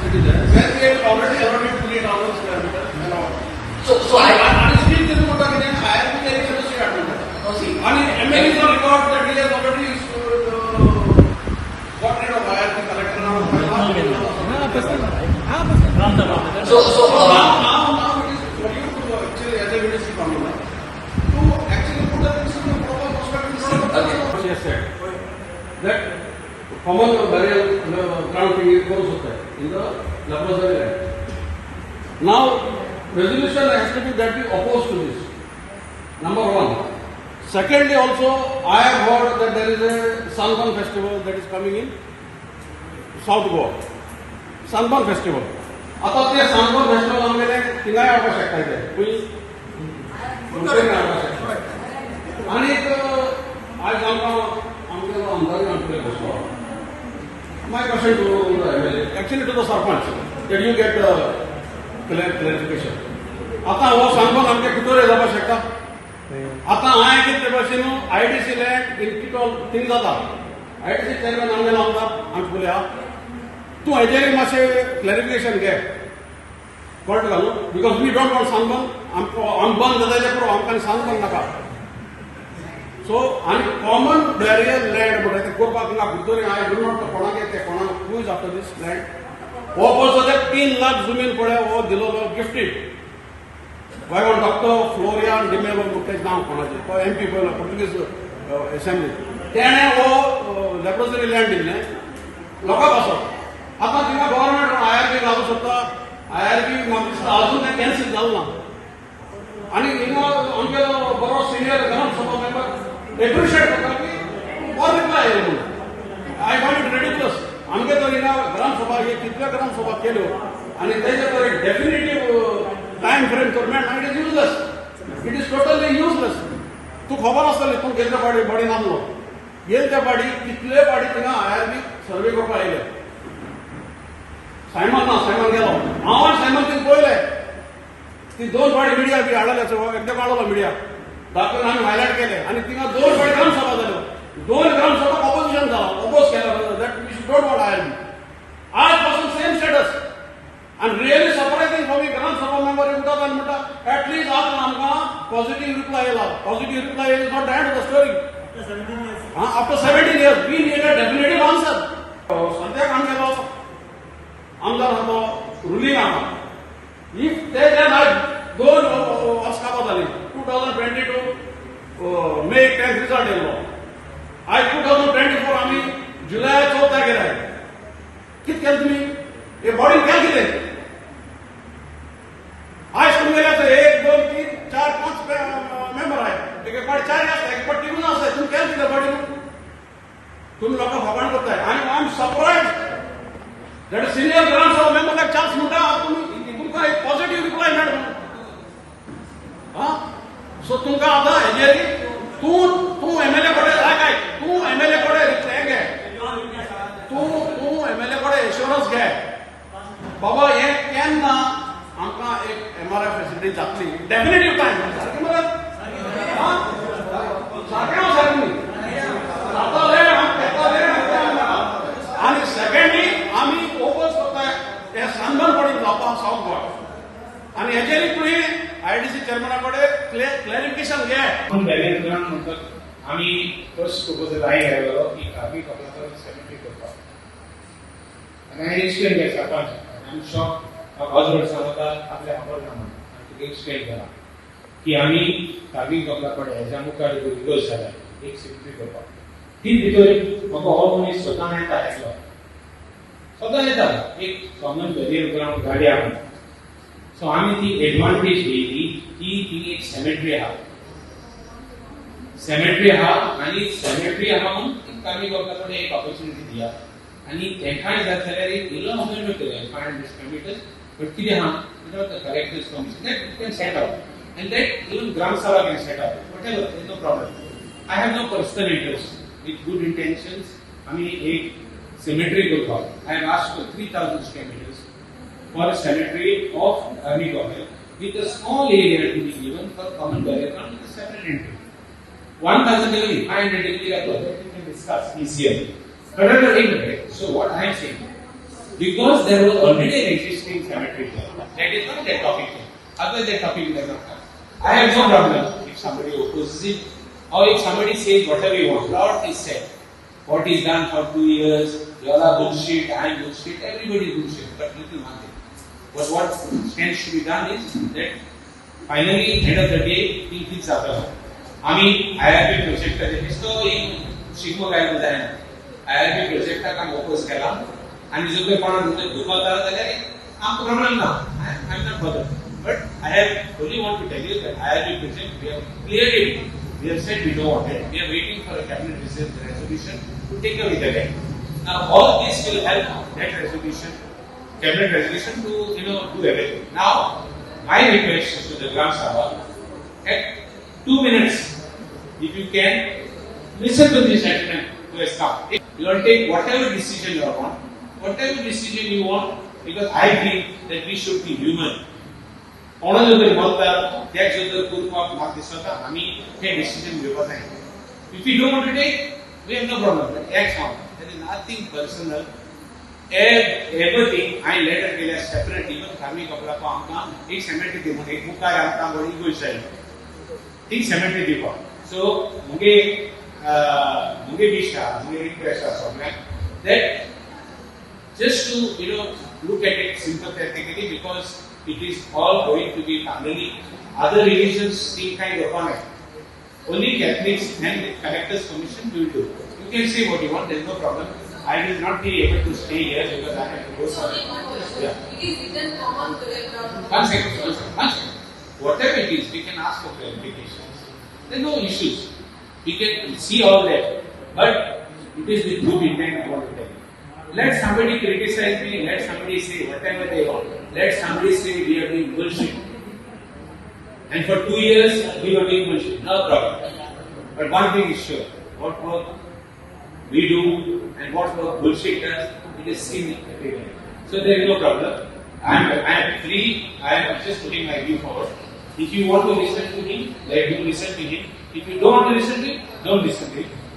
citizen where we have already allotted 20,000 square meter allowed. So I आणि still तेजो म्हणटा कितें, IRB तेजेर दुसरी हाड म्हणटा. No, see. आणि MLA is on record that he has already got rid of IRB collector now. So Now it is for you to actually, as a ministry commissioner, to actually put the things in the proper perspective. Okay. She has said that common burial ground thing is करू शकता in the leprosary land. Now, resolution has to be that we oppose to this. Number one. Secondly, also, I have heard that there is a Sunburn festival that is coming in South Goa. Sunburn festival. आता ते sunburn festival आमगेले थिंगाय हाडपाक शकता ते खंय मुंबय हाडपाक शकता. आनीक आयज आमकां आमगेलो आमदारूय आमचे बसलो. My question to the MLA, actually to the sarpanch, that you get clarification. आतां हो सनबर्न आमगे कुटोरे जावपाक शकता. आतां हांवें कितें ते भाशेन IDC land in Titol thing जाता. आयडीसी चेअरमॅन आमगेलो आमदार आमचे फुडें. तूं हेजेर मातशें क्लॅरिफिकेशन घे, कळटा घालून, because we don't want sunburn. आमकां आम बंद जाता तें पुरो, आमकां सनबर्न नाका. सो आनी कॉमन बॅरियल लँड म्हणटा तें करपाक ना कुडतरी. I do not कोणाक तें कोणाक who is after this land. हो पळय सद्याक 3 लाख जमीन पळय हो दिलोलो गिफ्टेड वायवन डॉक्टर फ्लोरियान डिमेलो म्हणटा नांव कोणाचें, तो एमपी पयलो पुर्तुगीज एसेंब्ली, तेणें हो लेप्रोसरी लँड दिल्लें लोकां पासत. आतां थिंगा गव्हर्मेंट आयआरबी घालूंक सोदता. आयआरबी म्हाका दिसता अजून तें कॅन्सील जालें ना. आनी हिंगा आमगेलो बरो सिनियर ग्राम सभा मेंबर एप्रिशिएट करता की हो रिप्लाय येयलो म्हणून. I find it ridiculous. आमगे तर हिंगा ग्राम सभा हे कितल्यो ग्राम सभा केल्यो आनी तेजे तर एक डेफिनेटीव टायम फ्रेम तर मेळना. It is useless, it is totally useless. तूं खबर आसतली, तूं गेल्ले फावटी बडी नामलो, गेले त्या फावटी कितले फावटी थिंगा आयआरबी सर्वे करपाक आयले. सायमन ना, सायमन गेलो. हांव आनी सायमन थिंग पळयले ती दोन फावटी मिडिया बी हाडले, एकदां हाडलो मिडिया दाखोवन आमी हायलायट केले. आनी थिंगा दोन फावटी ग्रामसभा जाल्यो. दोन ग्रामसभा ऑपोजिशन जाला, ओपोज केला that we should don't want IRB. आज पासून सेम स्टेटस. आनी really surprising for me, gram sabha member उठतात आनी म्हणटा, एटलिस्ट आज आमकां पॉझिटिव्ह रिप्लाय येयला. Positive reply is not the end of the story. After 17 years we need a definitive answer. सद्याक आमगेलो आमदार आसा, तो रुलींग आहा. If ते जे आयज 2 वर्स काबार जाली, 2022 May 10 result येयलो, आयज 2024, आमी जुलय 14 गेले. कितें केलें तुमी हे बॉडीन? केलें कितें? आयज तुमगेले आतां एक, दोन, तीन, चार, पांच मेंबर आहाय. एक फावट चार आसता, एक फावट तिगून आसता. तुमी केलें कितें बॉडीन? तुमी लोकांक फकाण करताय. आनी I am surprise that senior Gram Sabha member like Charles म्हणटा, तुमी तुमकां एक पॉझिटिव्ह रिप्लाय मेळ म्हणून. हा, सो तुमकां आतां हेजेर तूं तूं एमएलए कडेन आयक आयक, तूं एमएलए कडेन हें घे, तूं तूं एमएलए कडेन एश्योरन्स घे, बाबा हें केन्ना आमकां एक एमआरआय फेसिलिटी जातली, डेफिनेटिव्ह टायम. सारकें मरे? सारकें हांव सारकें न्ही जातलें, येतलें. आनी सेकंडली आमी ओपोज करताय हे सनबर्न पडीन जावपाक सावथ गोवा. आनी हेजेर तुवें आयडीसी चेअरमॅना कडेन क्लॅरिफिकेशन घे. बॅरियल ग्राउंड म्हणटात, आमी फर्स्ट प्रपोजल हांवें घातलेलो की कार्मीक कॉर्पोला सेमेट्री करपाक आनी हांवें एक्सप्लेन केलें सरपंच. आनी शॉक ऑजवर्ड सांगता आपल्या खबर ना म्हणून हांवें तुका एक्सप्लेन केला की आमी कार्मीक कॉर्पोला कडेन हेज्या मुखार विरोध जाला एक सेमेट्री करपाक. ती भितर म्हाका हो मनीस स्वता येता, एकलो स्वता येता, एक कॉमन बॅरियल ग्राउंड गाडी आहा. सो आमी ती एडवांटेज घेयली की ती एक सेमेट्री आहा, सेमेट्री आहा आनी सेमेट्री आहा म्हणून ती कार्मीक कॉर्पोला कडेन एक ऑपॉर्च्युनिटी दिया. आनी तेंकाय जात जाल्यार एक इल्लो अमेंडमेंट केलें 500 square meters, but कितें आहा, without the collector's permission that can set up and that even Gram Sabha can set up, whatever, there is no problem. I have no personal interest. With good intentions आमी एक cemetery करपाक. I have asked for 3000 square meters for a cemetery of Army Corps with a small area to be given for common burial ground with a separate entry. 1000 degree, 500 degree, that we can discuss easier. But एक minute. So what I am saying, Because there was already an existing cemetery there. That is not that topic. Otherwise that topic will not come. I have no problem if somebody opposes it or if somebody says whatever you want. Lot is said. What is done for 2 years, you all are bullshit, I am bullshit, everybody is bullshit, but little one thing. But what stands to be done is that finally, end of the day, ती तीच जाता. आमी IRB प्रोजेक्टाचे बेश्टो एक शिगमो घालूंक जायना. IRB प्रोजेक्टाक आमी oppose केला आनी जर तर कोणाक जर दुखता जाल्यार आमकां प्रॉब्लम ना. I am not bother, but I have only want to tell you that IRB project, we have cleared it. We have said we don't want it. We are waiting for a cabinet resolution to take away the land. Now all this will help that resolution, cabinet resolution, to do everything. Now my request to the Gram Sabha, at 2 minutes, if you can, listen to this gentleman who has come. You will take whatever decision you want, whatever decision you want, because I feel that we should be human. कोणा जर तरी मरता त्याक जर तर करपाक म्हाका दिसता आमी तें डिसिजन घेवपा जाय. If you don't want to take, we have no problem. But एक सांग, there is nothing personal. Everything हांवें लेटर केल्या सेपरेट. इवन कार्मी कपलाको आमकां एक सेमेट्री दी म्हणून एक मुखार आमकां बरी इगोज जाय ती सेमेट्री दिवपाक. सो मुगे विश आहा, मुगे रिक्वेस्ट आहा सगळ्यांक that just to look at it sympathetically, because it is all going to be finally other religions think kind upon it. Only Catholics and the Collectors Commission will do. You can say what you want, there is no problem. I will not be able to stay here because I have to go Sorry, somewhere. one question. Yeah. It is written common burial ground. One second, one second, one second. Whatever it is, we can ask for clarifications. There are no issues. We can see all that. But it is with good intent, I want to tell you. Let somebody criticize me, let somebody say whatever they want. Let somebody say we are doing bullshit. And for 2 years, we were doing bullshit. No problem. But one thing is sure, what work we do and what work bullshit does, it is seen everywhere. So there is no problem. I am free. I am just putting my view forward. If you want to listen to him, let him listen to him. If you don't want to listen to him, don't listen to him.